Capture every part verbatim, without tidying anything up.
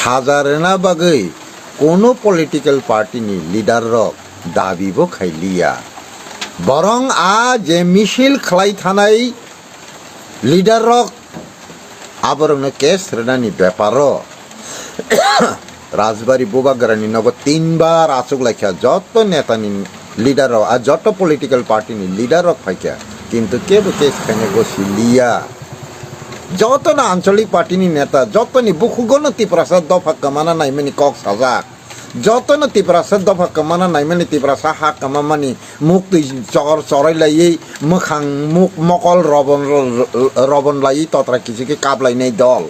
saja rwna bagwi kono political party ni leader rok dabi bo khai liya. Borong a je misil khlai thanai leader rok, aborokno case rwnani beparo Rajbari Bubagrani nogo tinbar achuk laikha joto netani leader rok, a joto political party ni leader rok phaikha, kintu kebo case khaina gosi liya. Jotono anchalik party ni neta, jotoni bukhugono Tiprasa dopha kwmana naimani kok sajak. Jotono Tiprasa dopha kwmana naimani, Tiprasa ha kwmamani, muktwi chor chorai laiwi, mwkhang muk mokol robon, robon laiwi totra kichiki kap lainai dol.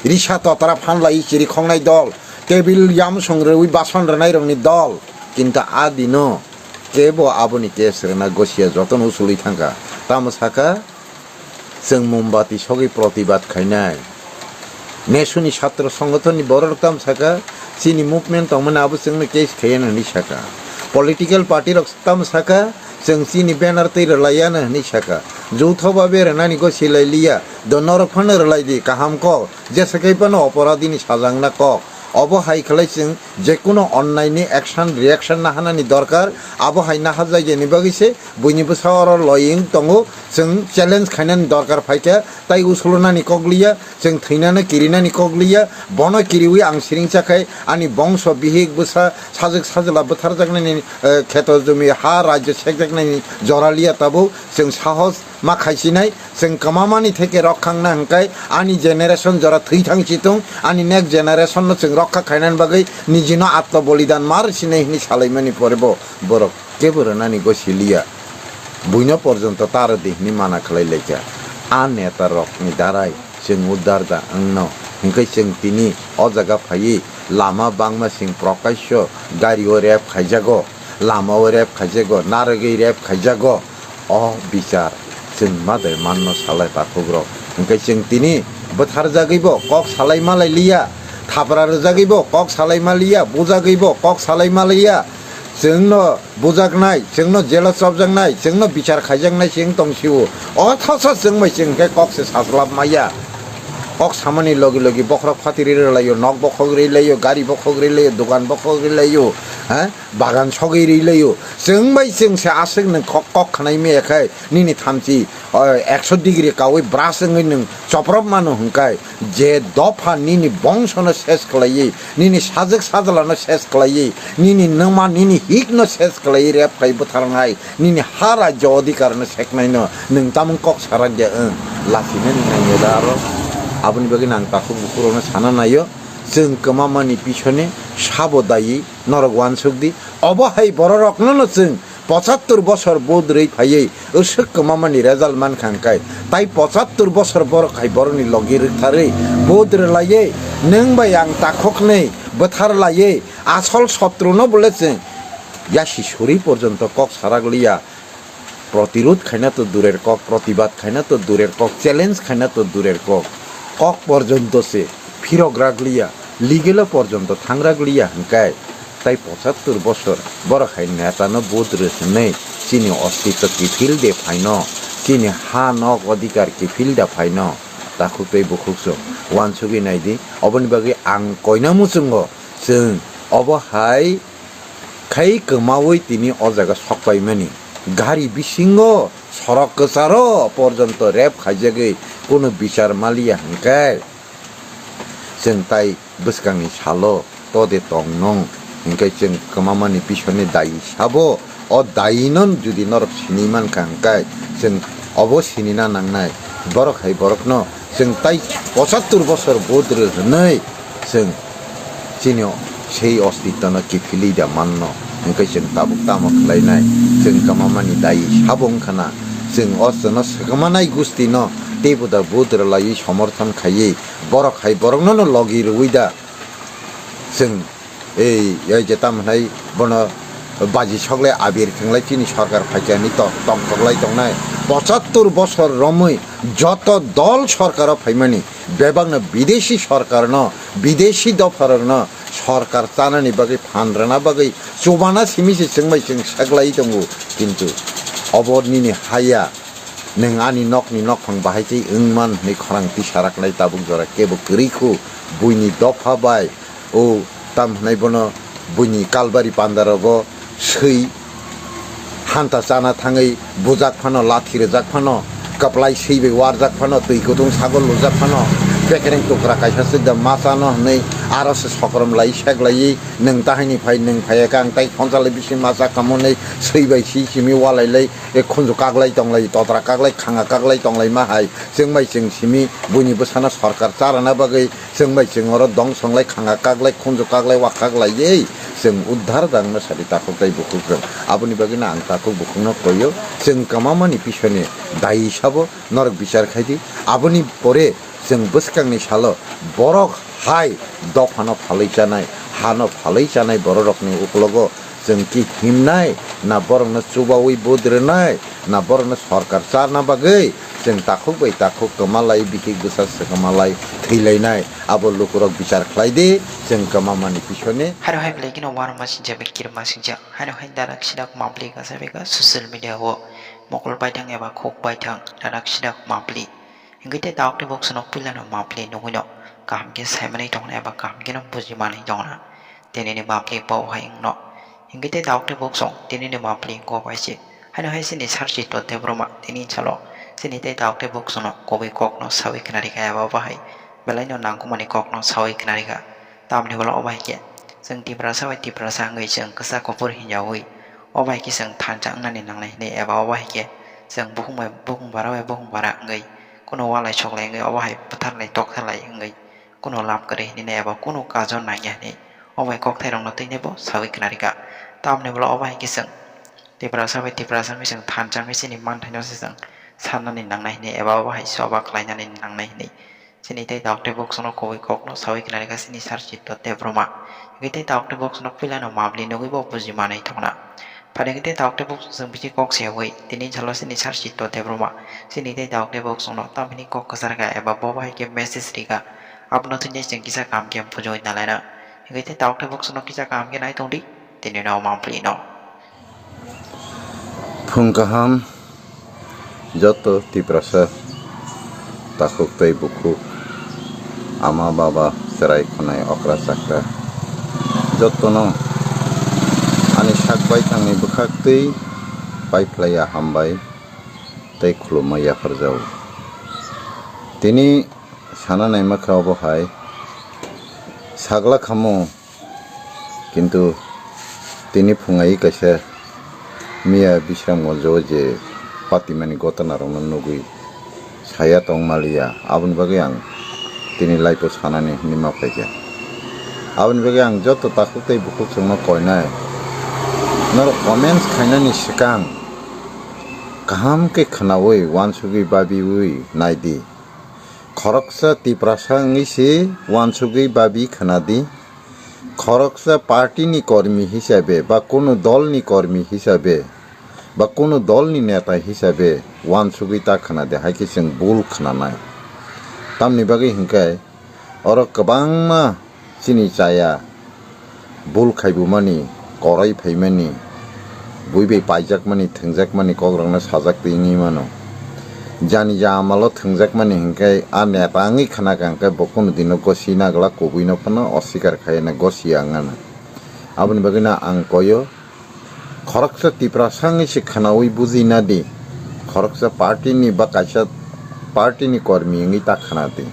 Risa totra phan laiwi chiri khongnai dol. Table yamsong rwui bason rwnairokni dol. Kintu a dino kebo aboni case rwna gosia jotono usulwi thangkha. Tamo sakha, chwng mombati sogwi protibad khainai. Nesuni satro songothonni borok tam saka, chini movement tongmani abo chwngno case khaiya hwnwi saka. Political party rok tam saka, chwng chini banner twi rwlaiya hwnwi saka. Joutho babe rwnani go silai liya, do norok phano rwlai di, kaham kok, jesa kai phano oporadhini sajangna kok. Obo hai khlai chwng jekuno onnaini action reaction nahanani dorkar, abo hai nahajakya ni bagwi se buini bwsa oro loying tongo, chwng challenge khainani dorkar phaikha, tai usulunani kok liya, chwng thwinano kirinani kok liya, bono kiriwi ang siringcha khai ani bongso bihik bwsa sajwk sajla bwtharjaknani, eh, kheto jumi ha rajyo sekjaknani jora liya tabuk, chwng sahos ma khaisinai, chwng kwmamani theke rok khangna hwnkhe ani generation jora thwi thang chitung, ani next generation no chwng rokha khainani bagwi nijino atma bolidan mar sinai hwnwi salaimani pore bo borok kebo rwnani go siliya. Buino porjonto ta rwdi hwnwi mana khlai laikha. A neta rokni darai chwng uddar da wngno hwnkhe chwng tini o jaga phaiwi lama bangma sing prokasyo gario rep khaijago, lamao rep khaijago, narwgwi rep khaijago. O bichar chwng ma de manno salai takhukrok. Hwnkhe chwng tini bwtharjagwibo kok salai malai liya, thapra rwjagwibo kok salai maliya, bujagwibo kok salai maliya. Chwngno bujaknai, chwngno jelo chopjaknai, chwngno bichar khaijaknai chwng tongsio. Othoso chwng bai chwng khe kok se saslap maya. Kok samani logi logi bokhorok phatiri rwlaio, nok bokhok rwlaio, gari bokhok rwlaio, dogan bokhok rwlaio, ha? Bagan sogwi rwlaio. Chwng bai chwng se aswk nwng kok, kok khanai maya khai nini thamchi, o, ekso degree kawi brush wngwi nwng choprop mano hwnkhai. Je dopha nini bongsono ses khlaiwi, nini sajwk sajlano ses khlaiwi, nini nwngma nini hikno ses khlaiwi rep khai bwtharnai, nini ha rajyo odhikarno seknaino nwng tamung kok sarak ya wng? Lachimani nangya da aro? Aboni bagwi nang takhuk bukhurokno sana naio, chwng kwmamani pisone sabo dayi norok uansuk di. Obo hai bororoknono chwng pochattor bosor vote rwi phaiwi uswk kwmamani result mankha hwnkhe, tai pochattor bosor borok hai borokni logi rwktharwi vote rwlaiwi nwng bai ang takhuknwi bwtharlaiwi asol sotruno bole chwng yasi suri porjonto kok sarak liya. Protirod khaina to durer kok, protibad khaina to durer kok, challenge khaina to durer kok, kok porjonto se phirok ragliya, legal o porjonto thang ragliya hwnkhe, tai pochattor bosor borok hai neta no vote rw hwnwi chini ostitto kiphil de phaino, chini ha nok odhikar kiphil da phaino, takhuk tei bukhuk chwng uansugwi nai di. Oboni bagwi ang koina muchungo chwng obo hai khai kwmaui tini o jaga sokpaimani. Gari bisingo sorok kwcharo porjonto rep khaijagwi kunu bichar maliya hwnkhe, chwng tai bwskangni salo to de tong nung, hwnkhe chwng kwmamani bisoni dayi sabo. O dayino judi norok sini mankha hwnkhe, chwng obo sinina nangnai. Borok hai borokno chwng tai pochattor bosor vote rw hwnwi chwng chini o-, sei ostitto no kiphilwi da manno. Hwnkhe chwng tabuk tamo khlainai? Chwng kwmamani dayi sabo wngkha na? Chwng o chwngno swkangmanai gusti no teibo da vote rwlaiwi somorthon khaiwi borok hai borokno no logi rwui da chwng ei, ei je tamo hwnai bono baji soklai abir khenglai chini sorkar phaikha hinwi to-, tongthoklai tongnai. Pochattor bosor romwi joto dol sorkaro phaimani, bebakno bidesi sorkarno, bidesi dopharokno sorkar chanani bagwi phan rwna bagwi chubana simi se chwng bai chwng seklai tongo. Kintu obo nini haya, nwng ani nokni nokphang bahai tei wngman hwnwi khorang tisaraknai tabuk jora kebo kwrwi khu. buini dopha bai o tam hwnai bono buini kalbari pandarogo swi hanta chana thangwi bujak phano, lathi rwjak phano, kwplai swi bai warjak phano, twi kutung sagol lujak phano, bekereng tukra kaisa swi da ma chano hwnwi aro se sokrom lai sek laiwi nwng tahaini phai nwng phaiya khe ang tai khonsa lai bising ma cha kamo hwnwi swi bai swi simi walai lai, e khunju kaglai tonglai, totra kaglai, khanga kaglai tonglai ma hai. Chwng bai chwng simi buini bwsano sorkar charana bagwi chwng bai chwng oro dong songlai, khanga kaglai, khunju kaglai, wa kaglaiwi chwng uddhar dangno sadi takhuk tai bukhuk rwng. Aboni bagwino ang takhuk bukhukno koio, chwng kwmamani pisoni dayi sabo norok bichar khai di. Aboni pore chwng bwskangni salo borok hai dophano phalwi chanai, hano phalwi chanai bororokni uklogo chwng ki himnai, na borokno chubaui budrwnai, na borokno sorkar charna bagwi chwng takhuk bai takhuk kwmalai, bihik bwsa swkmalai, thwilainai, abo lukurok bichar khlai di, chwng kwmamani pisoni. Haino hai belai kheno uanama sinjak bai kirima sinjak. Haino hai darak sidak mapli kasa beka social media o mokol baithang eba khuk baithang darak sidak mapli. Hingke tei tabuk tei bok swnok puilano mapli nugwino kaham khe saimanwi tongna eba kaham kheno bujimanwi tongna. Tinini mapli bo hai wngno. Hingke tei tabuk tei bok song tinini mapli go bai se. Haino hai chini Sir Chitto Debbarma tini salo chini tei tabuk tei bok swngo kubui kokno sawi khna rikha eba bahai belaino nangkukmani kokno sawi khna rikha. Tamni ulo o bahai khe chwng Tiprasa bai Tiprasa wngwi chwng kwchak kuphur hinjawi o bahai khe chwng thansa wngnani nangnai hwnwi eba o bahai khe chwng bukhung bai bukhung bara bai bukhung bara wngwi kunu walai soklai wngwi obo hai bwtharlai toktharlai wngwi kunu lab kwrwi hinwi eba kunu kajo nangya hinwi obo hai kokthairokno twi naibo sawi khna rikha. Tamni ulo obo hai khe chwng Tiprasa bai Tiprasa wngwi chwng thansa wngwi chini manthaino se chwng sanani nangnai hinwi eba obo hai choba khlainani nangnai hinwi chini tei tabuk tei bok swngo kubui kokno sawi khna rikha chini Sir Chitto Debbarma. Hingke tei tabuk tei bok swngo puilano mapli nugwi bo bujimanwi tongna. Phaidi khe tei tabuk tei bok chwng bisi kok se wi tini salo chini Sir Chitto Debbarma chini tei tabuk tei bok chwngno tamhini kok kwchar kha eba bo bahai khe message rikha. Abono thwngwi chwng kisa kaham khe bujiwi nalaina. Hingke tei tabuk tei bok chwngno kisa kaham khe nai tongdi tini no mapli no. Phung kaham. Joto Tiprasa takhuk tei bukhuk, ama baba, chwrai khwnai okra chakra, jotono ani sak baithangni bwkhaktwi paiphlaiya hambai tei khulumma yapharjao. Tini sana naima khe obo hai sagla khamu. Kintu tini phungai kaisa miya Bishramganj o je patimani gotona rokno nugwi saya tong maliya, aboni bagwi ang tini live o sanani hinwi ma phaikha. Aboni bagwi ang joto takhuk tei bukhuk chwngno koinai, norok comments khainani swkang kaham khe khwnaui, uansugwi, babiui naidi. Khoroksa Tiprasa wngwi se uansugwi babi khwnadi. Khoroksa party ni kormi hisabe ba kunu dol ni kormi hisabe ba kunu dol ni neta hisabe uansugwi ta khwnadi, hai khe chwng bul khwnanai. Tamni bagwi hinkhe oro kwbangma chini chaya bul khaibumani, korai phaimani, bui bai paijakmani, thwngjakmani kokrokno sajak twi wngwi mano. Jani ja amalo thwngjakmani hinkhe a neta wngwi khna kha hinkhe bo kunu dino gosi nagwla, kubuino phano osikar khaiya na gosi ya wngna. Aboni bagwino ang koyo, khoroksa Tiprasa wngwi se khwnaui buji na di, khoroksa party ni ba kaisa party ni kormi wngwi ta khwna di,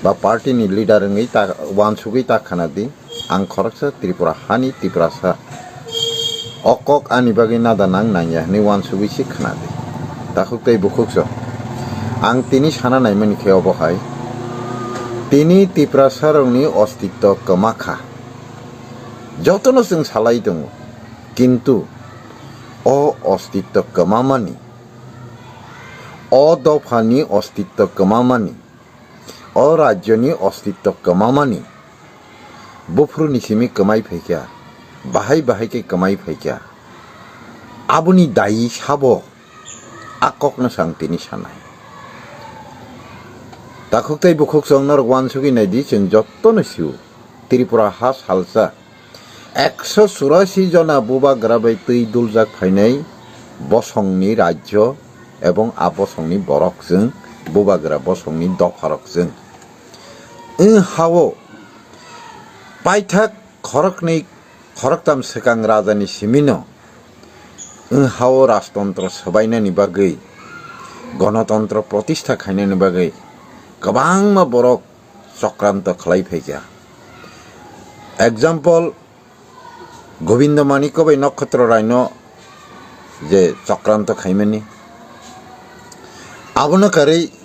ba party ni leader wngwi ta uansugwi ta khwna di. Ang khoroksa Tripura hani Tiprasa. O kok ani bagwi nada nang nangya hwnwi uansugwi se khwna di. Takhuk tei bukhuk so. Ang tini sana naimani khe obo hai. Tini Tiprasa rokni ostitto kwma kha. Jotono chwng salai tongo. Kintu o ostitto kwmamani, o dophani ostitto kwmamani, o rajyoni ostitto kwmamani, buphuruni simi kwmai phaikha, bahai bahai khe kwmai phaikha. Aboni dayi sabo a kokno chwng tini sanai. Takhuk tei bukhuk chwng norok uansugwi naidi, chwng jotono sio. Tripura ha salsa ekso churasi jona bubagra bai twi duljak phainai bosongni rajyo ebong a bosongni borok chwng, bubagra bosongni dopharok chwng. Wng hao paithak khoroknwi khoroktam swkang rajani simino wng hao rajtontro swbainani bagwi, gonotontro protistha khainani bagwi kwbangma borok chokranto khlai phaikha. Example, Gobindo Manikya bai Nokhatro Raino je chokranto khaimani, abono karwi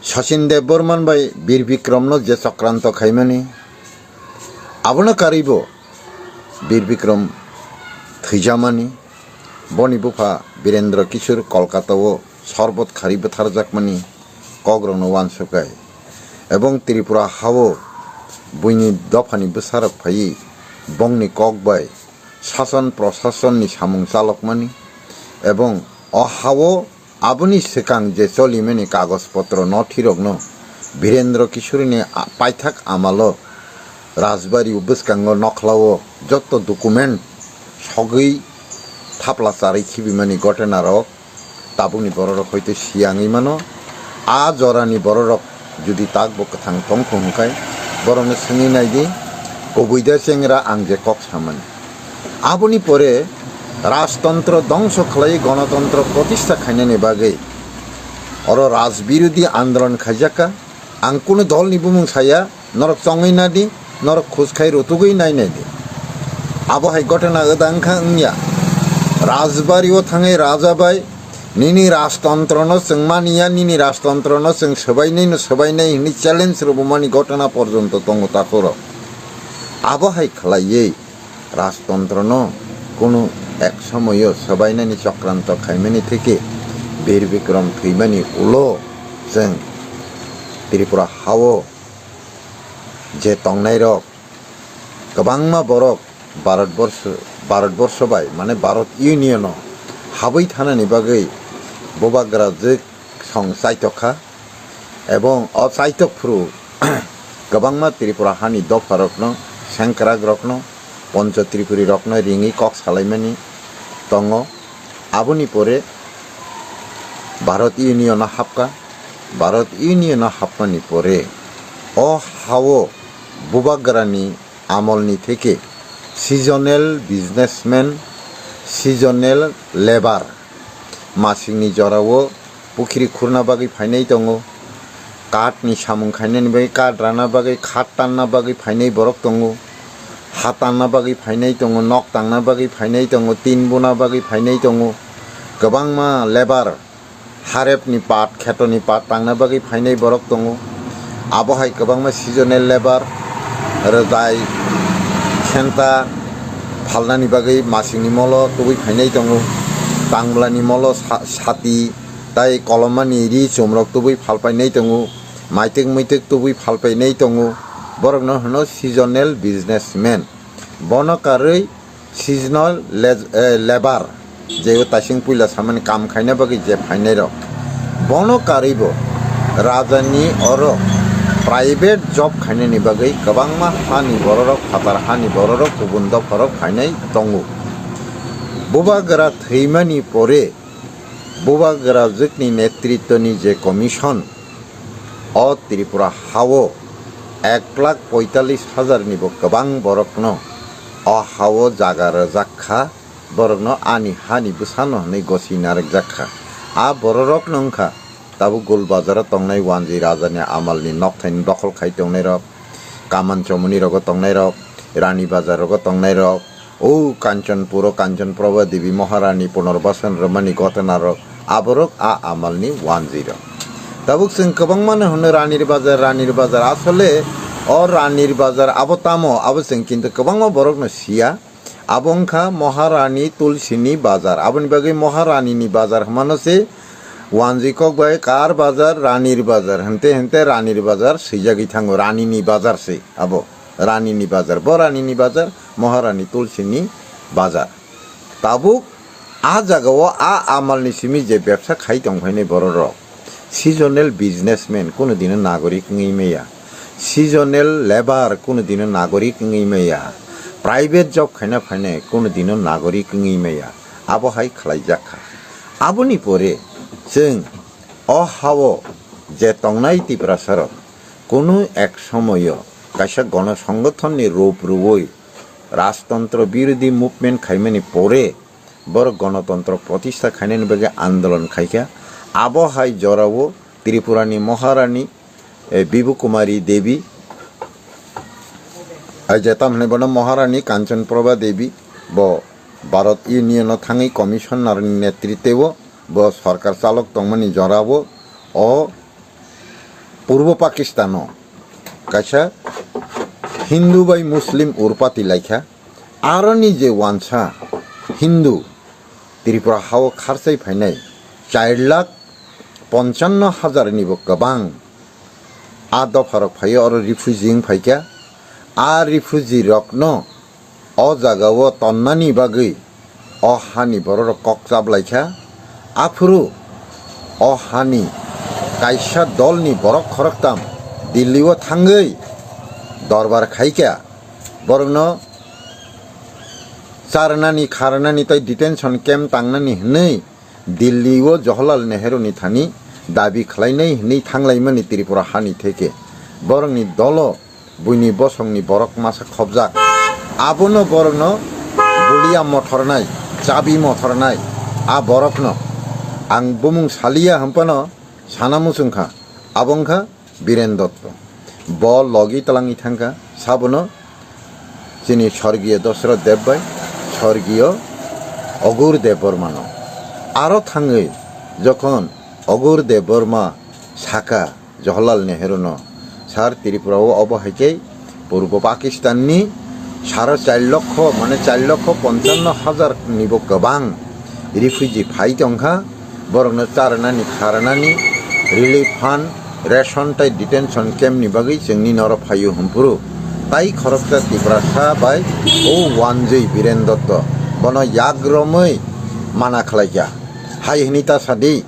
Sachin Debbarman bai Bir Bikramno je chokranto khaimani, abono karwibo Bir Bikram thwijamani, boni bupha Birendra Kishore Kolkata-o sorbot kharwi bwtharjakmani kokrokno uansukai, ebong Tripura hao buini dophani bwsarok phaiwi bongni kok bai sason prosasonni samung chalokmani, ebong o hao aboni swkang je cholimani kagoj potro nothirokno Birendra Kishorini a-, paithak amalo Rajbari bwskango nokhlao joto document sogwi thapla charwi khibimani gotonarok tabukni bororok hoito siyangwi mano. A jorani bororok jodi takbo kwthang tongkho hwnkhe, borokno swngwi naidi, kubui da chengra ang je kok samani. Aboni pore rajtontro dongso khlai gonotontro protistha khainani bagwi oro rajbirodhi andolon khaijakka. Ang kunu dolni bumung saya, norok chongwi nadi, norok khus khai rutugwi nai naidi. Abo hai gotona wda wngkha wngya. Rajbari-o thangwi raja bai nini rajtontro no chwng maniya, nini rajtontro no chwng swbainai no swbainai hwnwi challenge rwbumani gotona porjonto tongo takhoro. Abo hai khlaiwi rajtontro no kunu ek somoyo swbainani chokranto khaimani theke Bir Bikram thwimani ulo chwng Tripura hao je tongnairok kwbangma borok Bharatborsho, Bharatborsho bai, mane Bharat Union-o habwi thanani bagwi bubagra jwk song chaitokha, ebong o chaitok phuru kwbangma Tripura hani dopharokno, sengkrakrokno, Poncho Tripurirokno ringwi kok salaimani tongo. Aboni pore Bharat Union-o hapkha. Bharat Union-o hapmani pore o hao bubagrani amolni theke seasonal businessman, seasonal labour, masingni jorao pukhiri khurna bagwi phainai tongo, kathni samung khainani bagwi, kath rana bagwi, khat tanna bagwi phainai borok tongo, ha tanna bagwi phainai tongo, nok tangna bagwi phainai tongo, tin buna bagwi phainai tongo, kwbangma labour, harepni pat, khetoni pat tangna bagwi phainai borok tongo. Abo hai kwbangma seasonal labour, rwjai, khenta phalnani bagwi masingni molo tubui phainai tongo. Tangmlani molo sa-, sati tai kolommani ri chumrok tubui phalpainai tongo. Maitek muitek tubui phalpainai tongo. Borokno hwno seasonal businessman. Bono karwi seasonal le-, eh, labour, je o taising puila samani kam khaina bagwi je phainairok, bono karwibo rajani oro private job khainani bagwi kwbangma hani bororok, phatar hani bororok, kubun dopharok phainai tongo. Bubagra thwimani pore bubagra jwkni netritwni je commission, o Tripura hao ek lakh poitallis hajar ni bo kwbang borokno o hao jaga rwjak kha, borokno ani hani bwsano hwnwi gosi narwkjak kha. A bororokno wngkha tabuk Gul Bazaro tongnai Wanji Rajani amalni nokthaini dokhol khai tongnairok, Kaman Chomoni rogo tongnairok, Rani Bazar rogo tongnairok, o Kanchanpuro Kanchan Prabha Devi Maharani punorbasan rwmani gotona rok, aborok a amalni wanjwi rok. Tabuk chwng kwbangmano hwno Ranir Bazar, Ranir Bazar. Asole o Ranir Bazar abo tamo? Abo chwng kintu kwbangma borokno siya. Abo wngkha Maharani Tulsini Bazar. Aboni bagwi Maharanini Bazar hwnmano se wanjwi kok bai kar bazar, Ranir Bazar, hwnte hwnte Ranir Bazar swijagwi thango, Ranini Bazar se abo. Ranini Bazar, bo Ranini Bazar, Maharani Tulsini Bazar. Tabuk a jagao a amalni simi je bebsa khai tongphainai bororok, seasonal businessman, kunu dino nagorik wngwi maya, seasonal labour, kunu dino nagorik wngwi maya, private job khaina phainai, kunu dino nagorik wngwi maya, abo hai khlaijak kha. Aboni pore chwng o hao je tongnai Tiprasarok, Kunu ek somoyo kaisa gono songothonni rup rwui rajtontro birodhi movement khaimani pore borok gonotontro protista khainani bagwi andolon khaikha. Abo hai jorao Tripurani Maharani, eh, Bibu Kumari Devi, ai je tamhinai bono Maharani Kanchan Prabha Devi, bo Bharat Union o thangwi commissioner ni netritwo bo sorkar chalok tongmani jorao o Purbo Pakistano kaisa Hindu bai Muslim urpati laikha. Aroni je wansa Hindu Tripura hao kharchai phainai char lakh ponchanno hajar ni bo kwbang a dopharok phaio, oro refugee wng phaikha. A refugee rokno o jagao tonnani bagwi o hani bororok kok chaplaikha. Aphuru o hani kaisa dolni borok khoroktam Delhi-o thangwi dorbar khaikha. Borokno charnani, kharnani tei detention camp tangnani hwnwi Delhi-o Jawaharlal Nehru-ni thani dabi khlainai hwnwi thanglaimani Tripura hani theke. Borokni dolo buini bosongni borok masa khobjak. Abono borokno bulia mothornai, chabi mothornai a borokno ang bumung saliya hwnphano sana muchungkha. Abo wngkha Biren Dotto. Bo logi twlangwi thangkha, sabono chini sorgiyo Dosroth Deb bai sorgiyo Ogur Debbarmano. Aro thangwi jokhon Ogur Debbarma saka Jawaharlal Nehruno, "Sir, Tripura o obo hai khe Purbo Pakistanni sara char lokho, mane char lokho ponchanno hajar nibo kwbang refugee phai tongkha, borokno charnani, kharnani, relief fund, ration tei detention camp ni bagwi chwngni noro phaio," hwnphuru tai khoroksa Tiprasa bai o wanjwi Biren Dotto bono yak romwi mana khlaikha. Hai hwnwi ta sadi,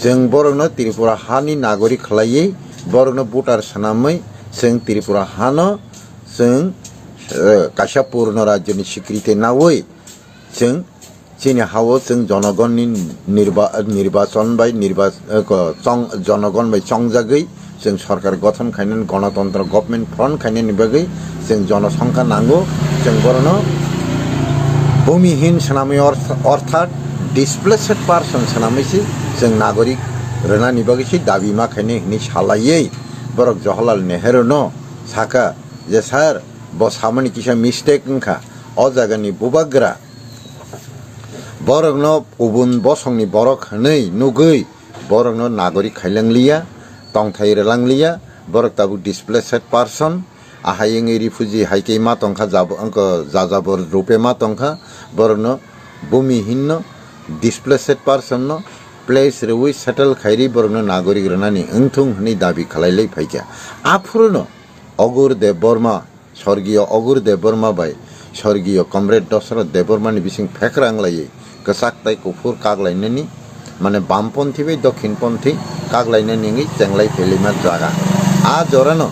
chwng borokno Tripura hani nagorik khlaiwi, borokno voter swnamwi, chwng Tripura hano chwng, eh, kaisa purno rajyoni sikriti nawi, chwng chini hao chwng jonogonni nirba-, nirbachon bai nirba-, eh, ko-, chong-, jonogon bai chongjagwi chwng sorkar gothon khainani, gonotontro government front khainani bagwi chwng jonosongkha nango. Chwng borokno bhumihin swnamwi orth-, orthat displaced person swnamwi se chwng nagorik rwnani bagwi se dabi ma khainai hwnwi salaiwi borok Jawaharlal Nehru no saka je, "Sir, bo samani kisa mistake wngkha, o jagani bubagra borokno kubun bosongni borok hwnwi nugwi borokno nagorik khailangliya, tongthai rwlangliya, borok tabuk displaced person, ahai wngwi refugee hai khe ma tongkha, jab-, wngkha jajabor rupe ma tongkha, borokno bhumihinno, displaced personno place rwui settle khairi borokno nagorik rwnani wngthung," hwnwi dabi khlailai phaikha. Aphuruno Ogur Debbarma, sorgiyo Ogur Debbarma bai sorgiyo Comrade Dosroth Debbarmani bising phekra wnglaiwi kwchak tai kuphur kak lainani, mane bamponthi bai dokhinponthi kak lainani wngwi chenglai phailima jaga. A jorano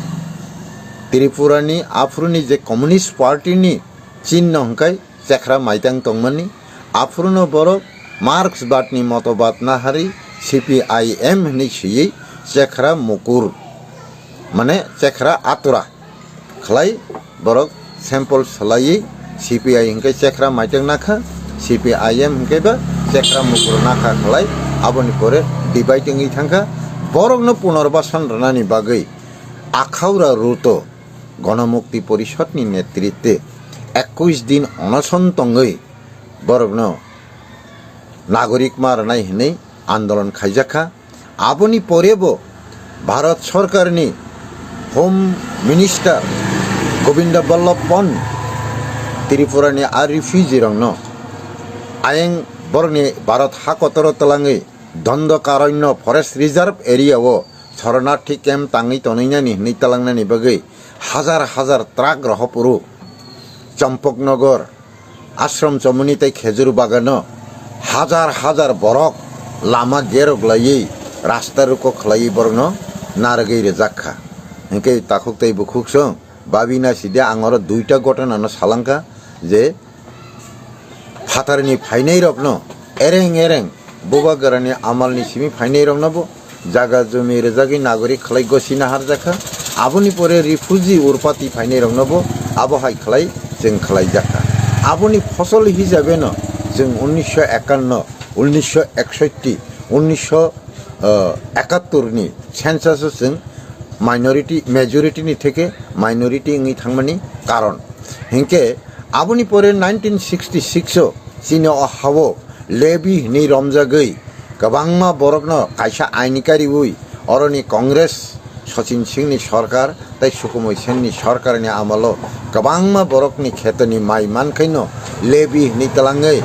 Tripurani aphuruni je Communist Party ni chinno hwnkhe chekhra maitang tongmani, aphuruno borok Marxbad ni motobad nahari C P I M hwnwi swiwi chekhra mukur, mane chekhra atura khlai borok sample swlaiwi C P I hwnkhe chekhra maitang nakha, C P I M hwnkhe ba chekhra mukur nakha khlai, aboni pore divide wngwi thangkha. Borokno punorbasan rwnani bagwi Akhaura Ruto Ganamukti Porishad ni netritwe ekush din onoson tongwi borokno nagorik ma rwnai hwnwi andolon khaijakha. Aboni porebo Bharat Sorkarni Home Minister Govinda Ballabh Pant Tripurani a refugee rokno ayang borokni Bharat ha kotoro twlangwi Dandakaranya Forest Reserve Area o Sharanarthi camp tangwi tonwinani hwnwi twlangnani bagwi hajar hajar truck rohopuru Champaknagar, Ashram Chomoni tei Khejur Bagano hajar hajar borok lama gerok laiwi rasta ruko khlaiwi borokno narwgwi rwjak kha. Hinkhe takhuk tei bukhuk song babina sidi ang oro duita gotona no salangkha je phatarni phainairokno ereng ereng bubagrani amalni simi phainairokno bo jaga jumi rwjagwi nagorik khlai gosina harjakha. Aboni pore refugee urpati phainairoknobo abo hai khlai chwng khlaijakha. Aboni phosol hisabeno chwng unnisho ekanno, unnisho eksotti, unnisho ekattor ni census o chwng minority, majority ni theke minority wngwi thangmani karon. Hinkhe aboni pore nineteen sixty six o chini o hao levy hinwi romjagwi kwbangma borokno kaisa aini kariwi oroni Congress Sachin Singhni sorkar tei Sukhmoy Senni sorkarni amalo kwbangma borokni khetoni mai mankhaino levy hinwi twlangwi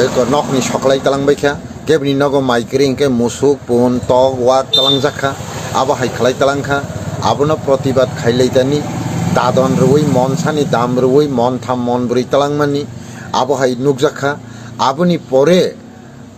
eko nokni soklai twlangbaikha. Kebni nogo mai kwrwi hinkhe musuk, pun, tok, wak twlangjakha. Abo hai khlai twlangkha. Abono protibad khailaitani dadon rwui monsani dam rwui montham monbrwi twlangmani abo hai nukjakha. Aboni pore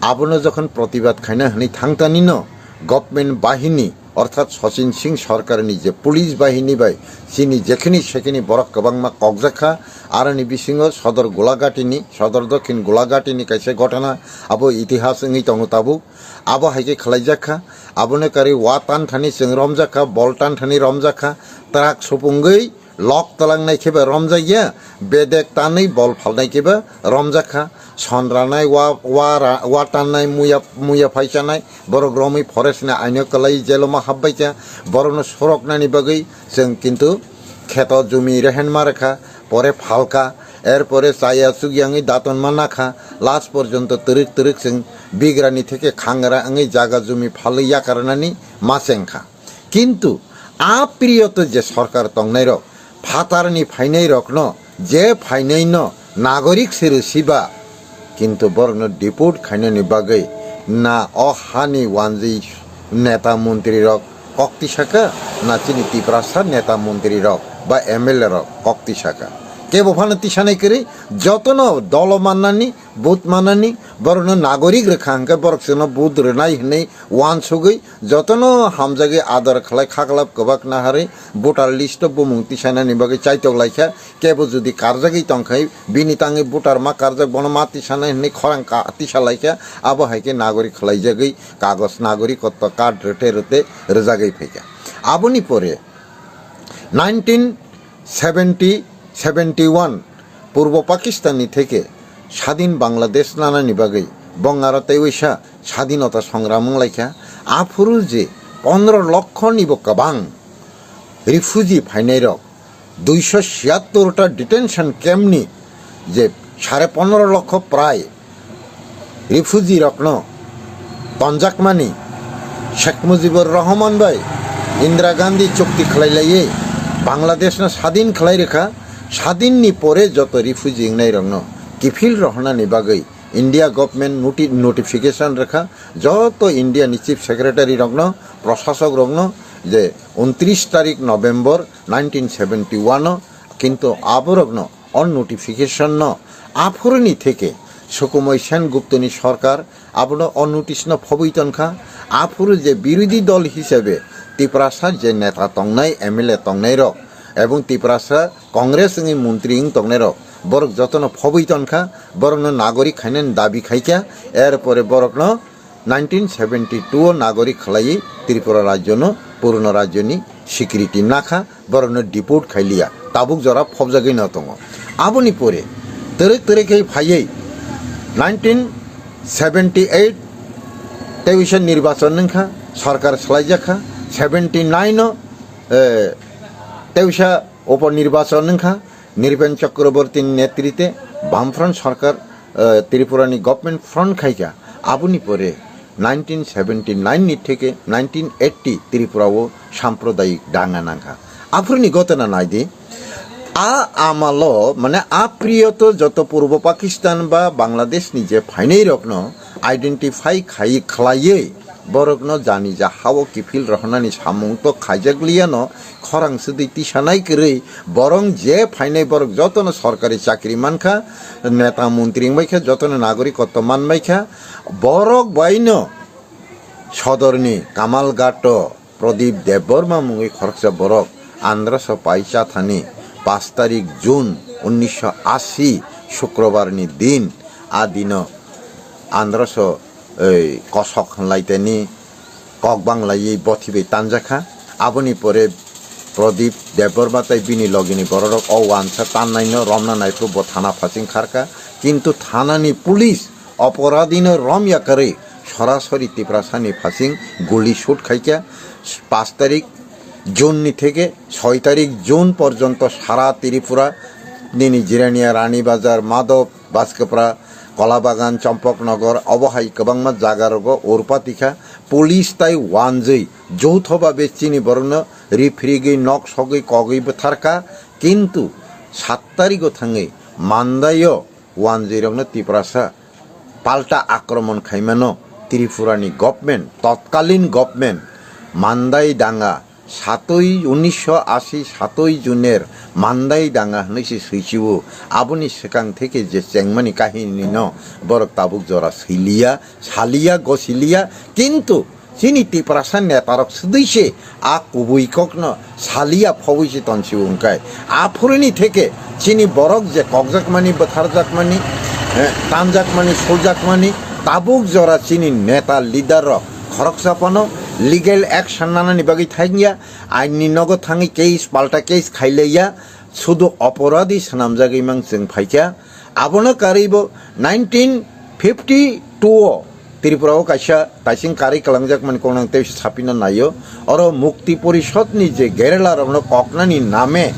abono jokhon protibad khaina hinwi thangtanino government bahini, orthat Sachin Singh sorkarni je police bahini bai chini jekhini sekhini borok kwbangma kokjakha. Aroni bisingo Sodor Golagatini, Sodor Dokhin Golagatini kaisa gotana abo itihas wngwi tongo tabuk. Abo hai khe khlaijakha. Abono karwi wa tanthani chwng romjakha, bol tanthani romjakha, truck supungwi lok twlangnai khe ba romjakya, bedek tanwi bol phalnai khe ba romjakha, son ranai, wa, wa ra-, wa tannai, muya, muya phaisanai, borok romwi forest ni aino kwlai jelo ma habbaikha, borokno soroknani bagwi chwng kintu kheto jumi rehen ma rwkha, pore phalka, er pore chaya chukyangwi daton ma nakha, last porjonto twrwk twrwk chwng bigrani theke khangra wngwi jaga jumi phalwi yakarnani ma chengkha. Kintu a period o je sorkar tongnairok, phatarni phainairokno, je phainaino nagorik se rwsiba, kintu borokno deport khainani bagwi na o hani wanjwi neta montrirok kok tisaka, na chini Tiprasa neta montrirok ba M L A rok kok tisaka. Kebo phano tisanai kwrwi, jotono dolo mannani, vote manani, borokno nagorik rwkha hwnkhe borok chwngno vote rwnai hwnwi uansugwi jotono hamjagwi ador khlai khaklap kwbak naharwi voter list o bumung tisanani bagwi chaitok laikha. Kebo jodi karjagwi tongkhai bini tangwi voter ma karjak, bono ma tisanai hwnwi khorang ka-, tisa laikha, abo hai khe nagorik khlaijagwi kagoj nagorikotto card rwte rwte rwjagwi phaikha. Aboni pore nineteen seventy, seventy one Purbo Pakistan ni theke sadin Bangladesh nanani bagwi bongaro tei waisa sadinota songram wnglaikha. Aphuru je pondro lokho nibo kwbang refugee phainairok, duiso siyattor ta detention camp ni je sare pondro lokho prai refugee rokno tonjakmani Sheikh Mujibur Rahman bai Indira Gandhi chukti khlai laiwi Bangladesh no sadin khlai rwkha. Sadin ni pore joto refugee wngnai rokno kiphil rohornani bagwi India government noti-, notification rwkha joto India ni chief secretary rokno, prosasok rokno, je untris tarik November nineteen seventy one o, kintu aborokno o notification no aphuruni theke Sukumoi Sen Guptoni sorkar abono o notice no phobwi tonkha. Aphuru je birodhi dol hisabe Tiprasa je neta tongnai, M L A tongnai rok ebong Tiprasa Congress wngwi montri wng tongnai rok, borok jotono phobwi tonkha, borokno nagorik khainani dabi khaikha. Erpore borokno nineteen seventy two o nagorik khlaiwi Tripura rajyono purono rajyoni security nakha, borokno deport khailiya, tabuk jora phobjagwi no tongo. Aboni pore twrwk twrwk khe phaiwi nineteen seventy eight teisa nirbachon wngkha, sorkar swlaijakha, seventy nine o, eh, teisa upo nirbachon wngkha, Nirben Chakrabortini netrite Bamfront sorkar, eh, Tripurani government front khaikha. Aboni pore nineteen seventy nine ni theke nineteen eighty Tripura o sampradayik danga nangkha. Aphuruni gotona naidi, a amalo, mane a period o joto Purbo Pakistan ba Bangladesh ni je phainai rokno identify khai khlaiwi, borokno jani ja hao kiphil rohornani samung to khaijakliyano, khorang swdwi tisanai kwrwi, borok je phainai borok jotono sorkari chakri mankha, neta montri wngbaikha, jotono nagorikotto manbaikha, borok baino sodorni Kamalghato Pradip Debbarma mungwi khoroksa borok androso pai chathani paanch tarik June unnisho ashi Shukrobarni din, a dino androso ei kosok hwnlaiteni kok banglaiwi bothi bai tanjakha. Aboni pore Pradip Debbarma tei bini logini bororok o wansa tannaino romna naiphuru bo thana phasing kharkha. Kintu thanani police oporadhino rom yakarwi sorasori Tiprasani phasing guli shoot khaikha. Panch tarik June ni theke soi tarik June porjonto sara Tripura nini Jirania, Rani Bazar, Madhop, Baskapra, Kolabagan, Champaknagar, obo hai kwbangma jaga rogo urpati kha. Police tai wanjwi joutho babe chini borokno riphrigwi nok sogwi kogwi bwtharkha. Kintu sat tarigo thangwi Mandaio wanjwirokno Tiprasa palta akromon khaimano Tripurani government, totkalin government, Mandai danga satwi, unnisho ashi satwi juner Mandai danga hwnwi se swichio. Aboni swkang theke je chengmani kahinino borok tabuk jora swiliya, saliya, gosiliya, kintu chini Tiprasa netarok swdwi se a kubui kokno saliya phobwi se tonsio hwnkhe. Aphuruni theke chini borok je kokjakmani, bwtharjakmani, eh, tanjakmani, suljakmani, tabuk jora chini neta leader rok khoroksa phano legal action nanani bagwi thangya, ain ni nogo thangwi case palta case khailaiya, sudu oporadhi swnamjagwi mang chwng phaikha. Abono karwibo nineteen fifty two o Tripura o kaisa taising karwi kwlangjakmani koknang tei sapina naio. Oro Mukti Porishod ni je gerela rokno koknani name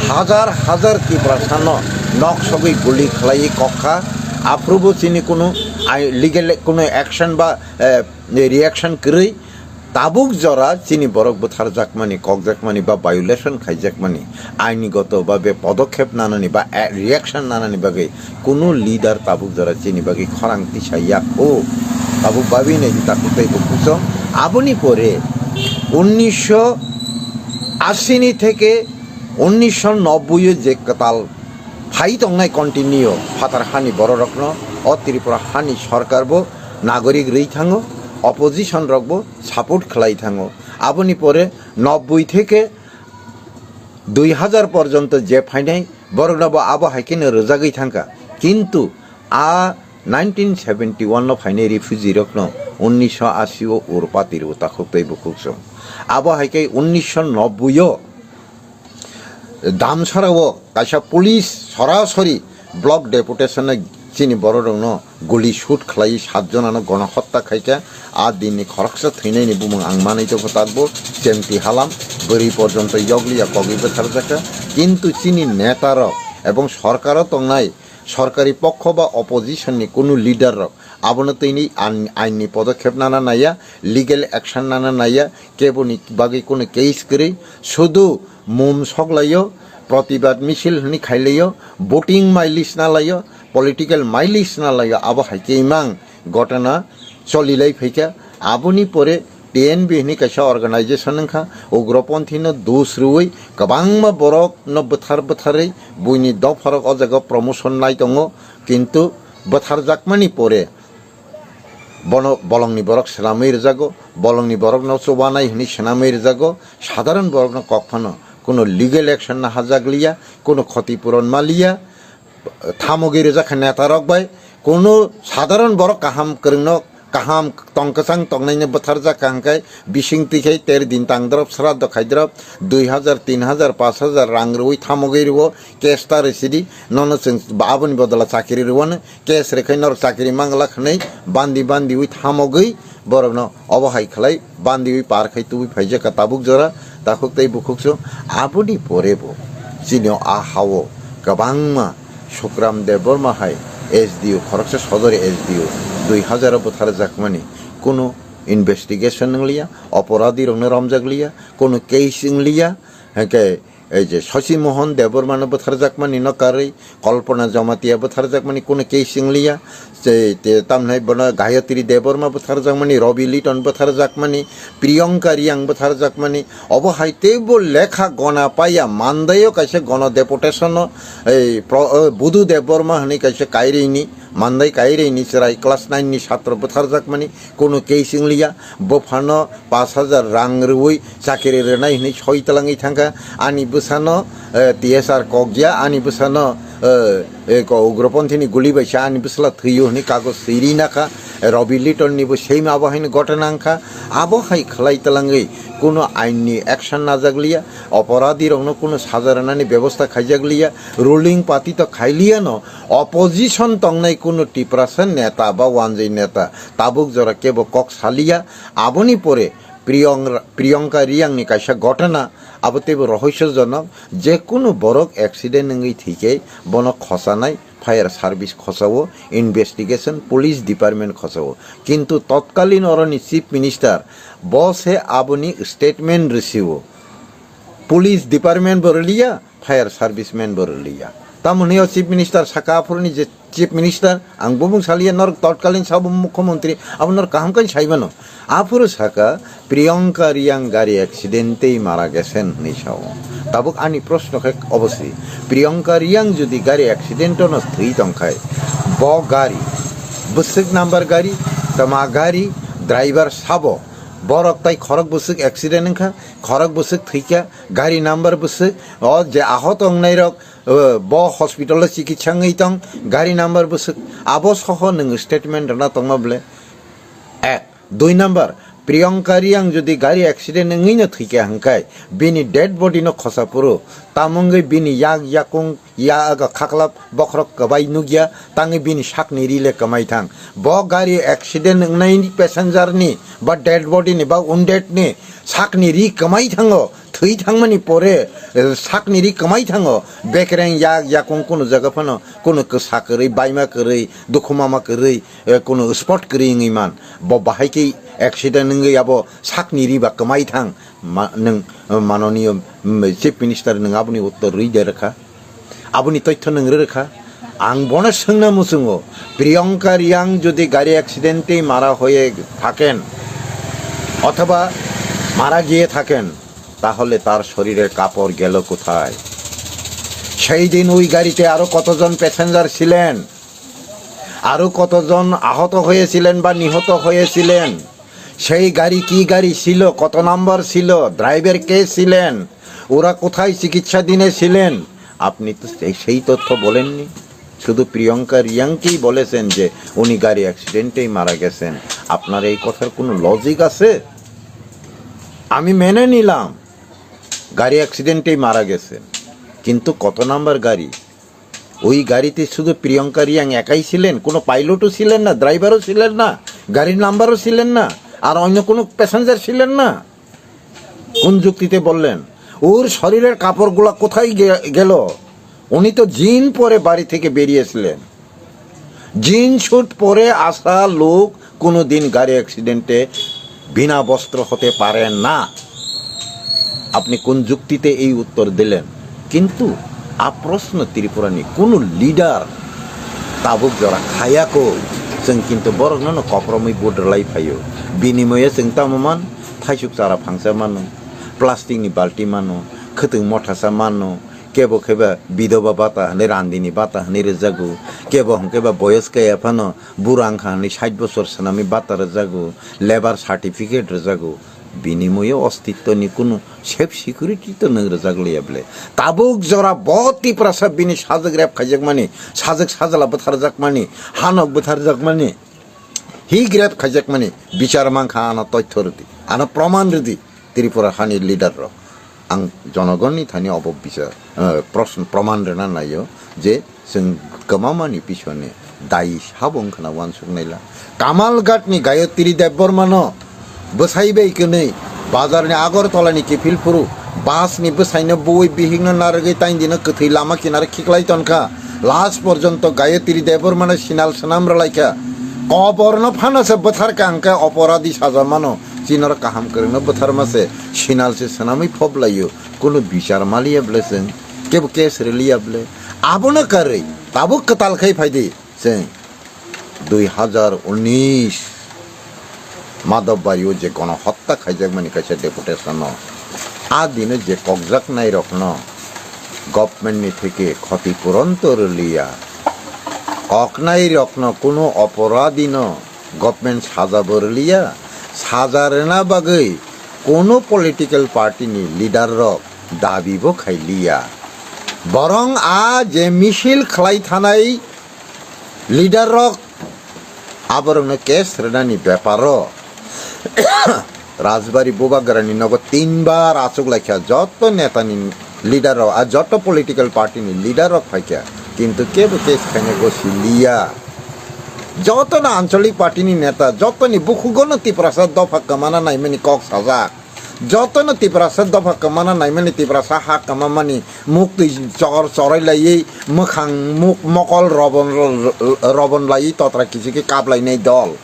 hajar hajar Tiprasano nok sogwi guli khlaiwi kokkha. Aphrubo chini kunu ai-, legal kunu action ba, eh, reaction kwrwi. Tabuk jora chini borok bwtharjakmani, kokjakmani ba violation khaijakmani ainigoto babe podokhep nanani ba a-, reaction nanani bagwi kunu leader tabuk jora chini bagwi khorang tisa yakho. Tabuk babi nai di takhuk tei bukhuk song. Aboni pore unnisho ashi ni theke unnisho nobboi o je kwtal phai tongnai continue phatar hani bororokno o Tripura hani sorkar bo nagorik rwi thango, opposition rok bo support khlai thango. Aboni pore nobboi theke dui hajar porjonto je phainai borokno bo abo hai kheno rwjagwi thangkha. Kintu a nineteen seventy one no phainai refugee rokno unnisho ashi o urpati rw takhuk tei bukhuk song. Abo hai khe unnisho nobboi o Damsara o kaisa police sorasori block deputation no chini bororokno guli shoot khlai sat jonano gonohotta khaikha. A dinni khoroksa thwinaini bumung ang manwi tongkha, tabuk chemti halam bwrwi porjonto yokliya kogwi bwtharjakha. Kintu chini netarok ebong sorkaro tongnai sorkari pokho ba opposition ni kunu leader rok abono tini an-, ain ni podokhep nana naiya, legal action nana naiya, keboni bagwi kunu case kwrwi, sudu mum soklaio, protibad misil hwnwi khailaio, voting mileage nalaio, political mileage nalaio, abo hai khe imang gotona cholilai phaikha. Aboni pore T N B hwnwi kaisa organization wngkha, ugroponthi no dos rwui kwbangma borok no bwthar bwtharwi buini dopharok o jaga promotion nai tongo, kintu bwtharjakmani pore bono bolongni borok swnamwi rwjago, bolongni borokno chubanai hwnwi swnamwi rwjago, sadharon borokno kok phano kuno legal action nahajak liya, kuno khoti puron ma liya, thamogwi rwjak kha neta rok bai, kuno sadharon borok kaham kwrwngno, kaham tong kwchang tongnaino bwtharjak kha hwnkhe bising twi khai ter din tang drop, sraddho khai drop, dui hajar, tin hajar, panch hajar rang rwui thamogwi rwo, case ta rw sidi, nono chwng aboni bodola chakiri rwano, case rwkhai norok chakiri mangla hwnwi bandi bandiwi thamogwi borokno obo hai khlai bandiwi par khai tubui phaijak kha tabuk jora takhuk tei bukhuk song. Aboni pore bo chini o a hao kwbangma Sukram Debbarma hai S D O, khoroksa sodori S D O dui hajar o bwtharjakmani, kunu investigation wngliya, oporadhi rokno romjak liya, kunu case wngliya, hwnkhe ei je Shashi Mohan Debbarma no bwtharjakmani no karwi, Kalpana Jamatia bwtharjakmani kunu case wngliya, je te tamnai bono Gayatri Debbarma bwtharjakmani, Ravi Liton bwtharjakmani, Priyanka Riang bwtharjakmani, obo hai teibo lekha gona paiya, Mandaio kaisa gono deputation no ei pro-, o Budu Debbarma hwnwi kaisa Kairini, Mandai Kairini chwrai class nine ni satro bwtharjakmani, kunu case wngliya, buphano panch hajar rang rwui chakiri rwnai hwnwi soi twlangwi thangkha, ani bwsano, eh, T S R kokya, ani bwsano, eh, eh, ko-, ugroponthini guli bai sa ani bwsla thwiyo hwnwi kagoj swi rinakha, Robi Little ni bo same abo haino ghotona wngkha. Abo hai khlai twlangwi kuno ain ni action najak liya, oporadhi rokno kuno saja rwnani bebosta khaijak liya, ruling party to khai liya no, opposition tongnai kuno Tiprasa neta ba wanjwi neta tabuk jora kebo kok saliya. Aboni pore Priyong-, Priyanka Riyang ni kaisa ghotona, abo teibo rohosyojonok, je kuno borok accident wngwi thwikhe bono khosanai, fire service khosao, investigation, police department khosao. Kintu totkalin oroni chief minister bo se aboni statement rwsio. Police department bo rwliya, fire service man bo rwliya. Tamo hwnwi o chief minister saka aphuruni je chief minister, ang bubung saliya norok totkalin sabo mukhyamantri, abo norok kaham khe sai mano. Aphuru saka, Priyanka Riyang gari accident tei mara gesen hwnwi sao. Tabuk ani proshno khe obosi, Priyanka Riyang jodi gari accident-o no thwi tongkhai, bo gari, bwswk number gari, tama gari, driver sabo, borok tai khorok bwswk accident wngkha, khorok bwswk thwikha, gari number bwswk, o je ahot ongnairok, o, bo hospital-o chikitsa wngwi tong, gari number bwswk, abo soho nwng statement rwna tongma bwle. Ek. Dui number, Priyanka Riyang jodi gari accident wngwi no thwikha hwnkhe, bini dead body no khosa phuru, tamo wngwi bini yak yakung ya aga khaklap bokhorok kwbai nukya, tangwi bini sakni ri le kwmai thang. Bo gari accident wngnaini passenger ni ba dead body ni ba wounded ni sakni ri kwmai thango, thwi thangmani pore, eh, sakni ri kwmai thango, bekereng yak yakung kunu jaga phano kunu kwsa kwrwi, baima kwrwi, dukhumama kwrwi, eh, kunu spot kwrwi wngwi man. Bo bahai khe accident wngwi abo sakni ri ba kwmai thang, ma-, nwng, eh, manoniyo, mm, chief minister nwng aboni uttor rwi de rwkha. Aboni toitho nwng rwrwkha. Ang bono swngna muchungo, Priyanka Riyang jodi gari accident-এ মারা হয়ে থাকেন অথবা মারা গিয়ে থাকেন, তাহলে তার শরীরের কাপড় গেল কোথায়? সেই দিন ওই গাড়িতে আরো কতজন প্যাসেঞ্জার ছিলেন? আরো কতজন আহত হয়েছিলেন বা নিহত হয়েছিলেন? সেই গাড়ি কি গাড়ি ছিল, কত নাম্বার ছিল, ড্রাইভার কে ছিলেন, ওরা কোথায় চিকিৎসাধীনে ছিলেন? আপনি তো সেই, সেই তথ্য বলেননি। শুধু প্রিয়ঙ্কা রিয়াংকেই বলেছেন যে উনি গাড়ি অ্যাক্সিডেন্টেই মারা গেছেন। আপনার এই কথার কোনো লজিক আছে? আমি মেনে নিলাম গাড়ি অ্যাক্সিডেন্টেই মারা গেছেন, কিন্তু কত নাম্বার গাড়ি? ওই গাড়িতে শুধু প্রিয়ঙ্কা রিয়াং একাই ছিলেন, কোনো পাইলটও ছিলেন না, ড্রাইভারও ছিলেন না, গাড়ির নাম্বারও ছিলেন না, আর অন্য কোনো প্যাসেঞ্জার ছিলেন না। কোন যুক্তিতে বললেন? ওর শরীরের কাপড়গুলা কোথায় গে-, গেল? উনি তো জিন পরে বাড়ি থেকে বেরিয়েছিলেন। জিন স্যুট পরে আসা লোক কোনোদিন গাড়ি অ্যাক্সিডেন্টে বিনা বস্ত্র হতে পারে না। আপনি কোন যুক্তিতে এই উত্তর দিলেন? কিন্তু আপ্রশ্ন ত্রিপুরানি কোনো leader tabuk jora khayako, chwng kintu borokno no kopromwi vote rwlai phaio. Binimoye chwng tamo man, thaisuk chara phangsa mano, plastic ni balti mano, khwtwng mothasa mano, kebo khe ba bidoba bata hwnwi randini bata hwnwi rwjago, kebo hwnkhe ba boyos kaya phano bura wngkha hwnwi sait bosor swnamwi bata rwjago, labour certificate rwjago, binimoyo ostitto ni kunu safe security to nwng rwjak liya bwle. Tabuk jora bo Tiprasa bini sajwk rep khaijakmani, sajwk sajla bwtharjakmani, hanok bwtharjakmani, hi grep khaijakmani bichar mankha, ano toitho rwdi, ano proman rwdi. Tripura hani leader rok, ang jonogonni thani obo bisa, eh, prosn-, proman rwna naio je chwng kwmamani pisoni dayi sabo wngkhana uansuk naila. Kamalghat ni Gayatri Debbarma no bwsai bai kwnwi bazar ni Agartala ni kiphil phuru bus ni bwsai no buwi bihik no narwgwi taindino kwthwi lama kinaro khiklai tonkha. Last porjonto Gayatri Debbarma no sinal swnam rwlaikha. Kobor no phano se bwtharkha hwnkhe oporadi saja mano. Chinoro kaham kwrwngno bwtharma se, sinal se swnamwi phop laio, kunu bichar maliya bwle chwng, kebo case rwliya bwle. Abono karwi tabuk kwtal khai phaidi chwng dui hazar unis Madhobbario je gonohotta khaijakmani kaisa deputation-o, a dino je kokjaknairokno government ni theke khoti puron to rwliya, koknairokno kunu oporadino government saja bo rwliya, saja rwna bagwi kunu political party ni leader rok dabi bo khailiya. Borong a je misil khlai thanai leader rok Aborokno case rwnani beparo Rajbari Bubagrani nogo tinbar achuk laikha joto netani leader rok, a joto political party ni leader rok phaikha, kintu kebo case khaina gosi liya. Jotono anchalik party ni neta, jotoni bukhugono Tiprasa dopha kwmana naimani kok sajak. Jotono Tiprasa dopha kwmana naimani, Tiprasa ha kwmamani muktwi chor chorai laiwi, mwkhang muk mokol robon, robon laiwi totra kichi khe kap lainai dol.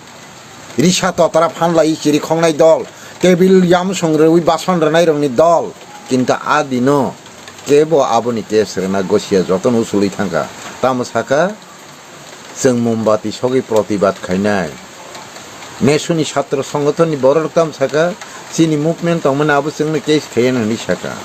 Risa totra phan laiwi chiri khongnai dol. Table yamsong rwui bason rwnairokni dol. Kintu a dino kebo aboni case rwna gosia jotono usulwi thangkha. Tamo sakha, chwng mombati sogwi protibad khainai. Nesuni satro songothonni borok tamo sakha, chini movement tongmani abo chwngno case khaiya hwnwi sakha.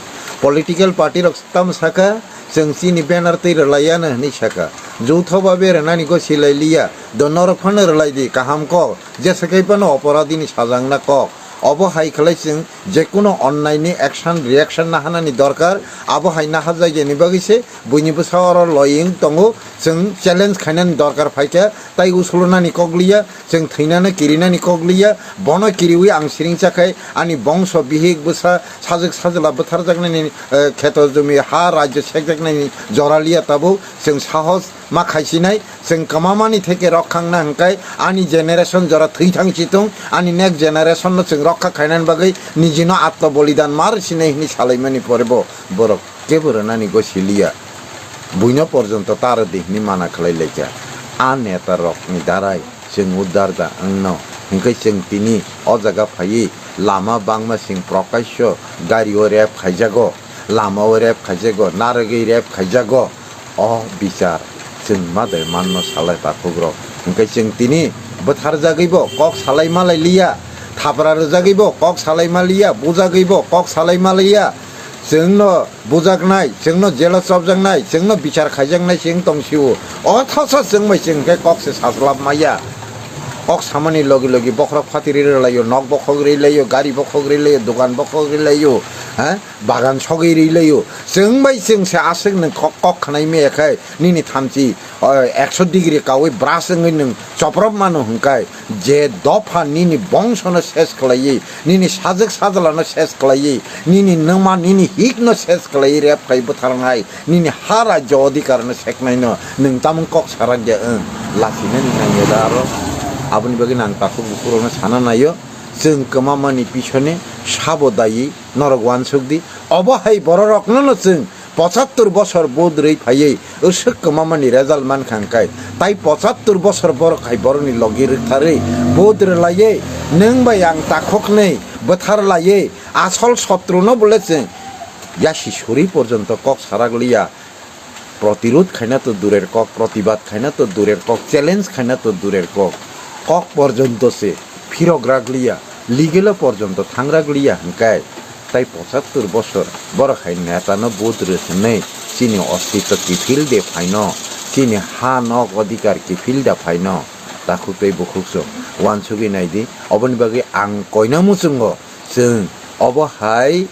Political party rok tamo sakha, chwng chini banner twi rwlaiya hwnwi sakha. Jouthoba berwnani gosi lai liya, do norok phano rwlai di, kaham kok, jesa kai phano oporadhini sajangna kok. Obo hai khlai chwng jekuno onnaini action, reaction nahanani dorkar, abo hai nahajakya ni bagwi se buini bwsa oro loying tongo, chwng challenge khainani dorkar phaikha, tai usulunani kok liya, chwng thwinano kirinani kok liya, bono kiriwi ang siringcha khai ani bongso bihik bwsa sajwk sajla bwtharjaknani, eh, kheto jumi ha rajyo sekjaknani jora liya tabuk, chwng sahos ma khaisinai, chwng kwmamani theke rok khangna hwnkhe ani generation jora thwi thang chitung, ani next generation no chwng rokha khainani bagwi nijino atma bolidan mar sinai hwnwi salaimani pore bo borok kebo rwnani gosi liya. Buino porjonto ta rwdi hwnwi mana khlai laikha. A neta rokni darai chwng uddar da wngno hwnkhe chwng tini o jaga phaiwi lama bangma sing prokasyo gario rep khaijago, lamao rep khaijago, narwgwi rep khaijago. O bichar chwng ma de manno salai takhukrok. Hwnkhe chwng tini bwtharjagwibo kok salai malai liya, thapra rwjagwibo kok salai ma liya, bujagwibo kok salai ma liya. Chwngno bujaknai, chwngno jelo chopjaknai, chwngno bichar khaijaknai chwng tongsio. Othoso chwng bai chwng khe kok se sajlap maya. Kok samani logi logi bokhorok phatiri rwlaio, nok bokhok rwlaio, gari bokhok rwlaio, dogan bokhok rwlaio, ha? Bagan sogwi rwlaio. Chwng bai chwng se aswk nwng kok, kok khnai maya khai nini thamchi, o, ekso degree kaui brush wngwi nwng choprop mano hwnkhai. Je dopha nini bongsono ses khlaiwi, nini sajwk sajlano ses khlaiwi, nini nwngma, nini hikno ses khlaiwi rep khai bwtharnai, nini ha rajyo odhikarno seknaino nwng tamung kok sarak ya wng? Lachinani nangya da aro? Aboni bagwi nang takhuk bukhurokno sana naio, chwng kwmamani pisone sabo dayi norok uansuk di. Obo hai bororokno no chwng pochattor bosor vote rwi phaiwi uswk kwmamani result mankha hwnkhe, tai pochattor bosor borok hai borokni logi rwktharwi vote rwlaiwi nwng bai ang takhuknwi bwthar laiwi asol sotruno bole chwng yasi suri porjonto kok sarak liya. Protirod khaina to durer kok, protibad khaina to durer kok, challenge khaina to durer kok, kok porjonto se phirok rak liya, legal o porjonto thang rak liya hwnkhe, tai pochattor bosor borok hai netano vote rw hwnwi chini ostitto kiphil de phaino, chini ha nok odhikar kiphil da phaino, takhuk tei bukhuk chwng uansugwi nai di. Oboni bagwi ang koina muchungo chwng obo hai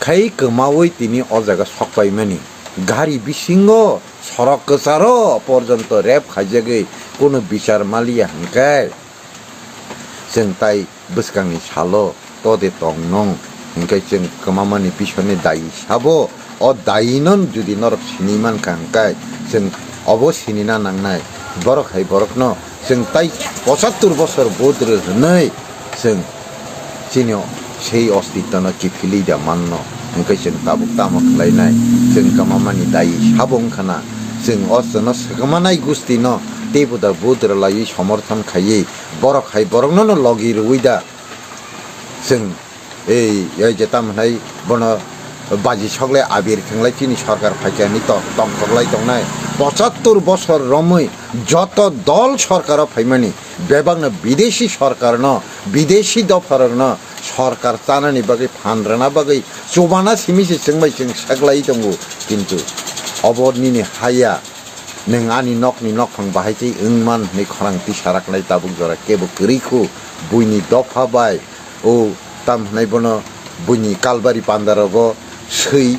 khai kwmaui tini o jaga sok paimani. Gari bisingo sorok kwcharo porjonto rep khaijagwi kunu bichar maliya hwnkhe, chwng tai bwskangni salo to de tong nung? Hwnkhe chwng kwmamani bisoni dayi sabo? O dayino jodi norok sini mankha hwnkhe, chwng obo sinina nangnai. Borok hai borokno chwng tai pochattor bosor vote rw hwnwi chwng chini sei ostittono kiphilwi da manno. Hwnkhe chwng tabuk tamo khlainai? Chwng kwmamani dayi sabo wngkha na? Chwng o chwngno swkangmanai gustino teibo da vote rwlaiwi somorthon khaiwi borok hai boroknono logi rwui da chwng ei, ei je tamo hwnai bono baji soklai abir khenglai chini sorkar phaikha hwnwi to-, tongthoklai tongnai. Pochattor bosor romwi joto dol sorkaro phaimani bebakno bidesi sorkarno, bidesi dopharokno sorkar chanani bagwi phan rwna bagwi chubana simi se chwng bai chwng seklai tongo. Kintu obo nini haya. Nwng ani nokni nokphang bahai tei wng man hwnwi khorang tisaraknai tabuk jora kebo kwrwi khu. Buini dopha bai o tam hwnwi bono buini kalbari pandarogo swi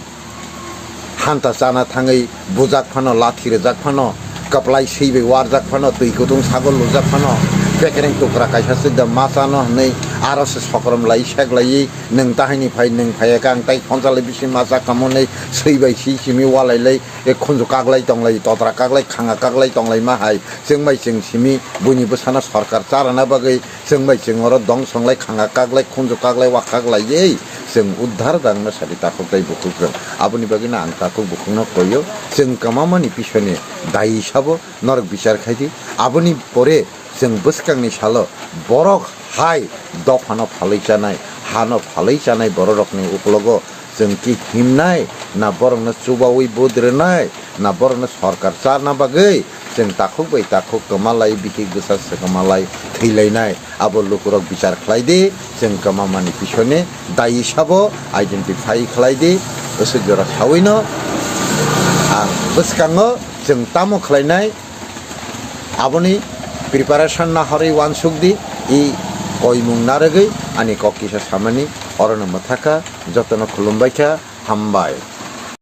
hanta chana thangwi bujak phano, lathi rwjak phano, Kwplai swi bai warjak phano, twi kutung sagol lujak phano, bekereng tukra kaisa swi da ma chano hwnwi aro se sokrom lai sek laiwi, nwng tahaini phai, nwng phai kha, ang tai phonsa lai bisi ma cha kamo hwnwi swi bai swi simi walai lai, e khunju kaglai tong lai, totra kaglai, khanga kaglai tong lai ma hai, chwng bai chwng simi buini bwsano sorkar charana bagwi, chwng bai chwng oro dong song lai, khanga kaglai, khunju kaglai, wak kaglaiwi chwng uddhar da wngna sadi takhuk tai bukhuk rwng. Aboni bagwino ang takhuk bukhukno koio, chwng kwmamani pisoni dayi sabo norok bichar khai di. Aboni pore chwng bwskangni salo borok hai dophano phalwi chanai, hano phalwi chanai bororokni uklogo chwng ki himnai, na borokno chubaui budrwnai, na borokno sorkar charna bagwi chwng takhuk bai takhuk kwmalai, bihik bwsa se kwmalai thwilainai, abo lukurok bichar khlai di, chwng kwmamani pisoni dayi sabo identify khlai di, bwswk jora sawino ang bwskango chwng tamo khlainai, aboni preparation nahorwi uansuk di, i koimung narwgwi ani kok kisa samani orono mwthakha, jotono khulumbaikha, hambai.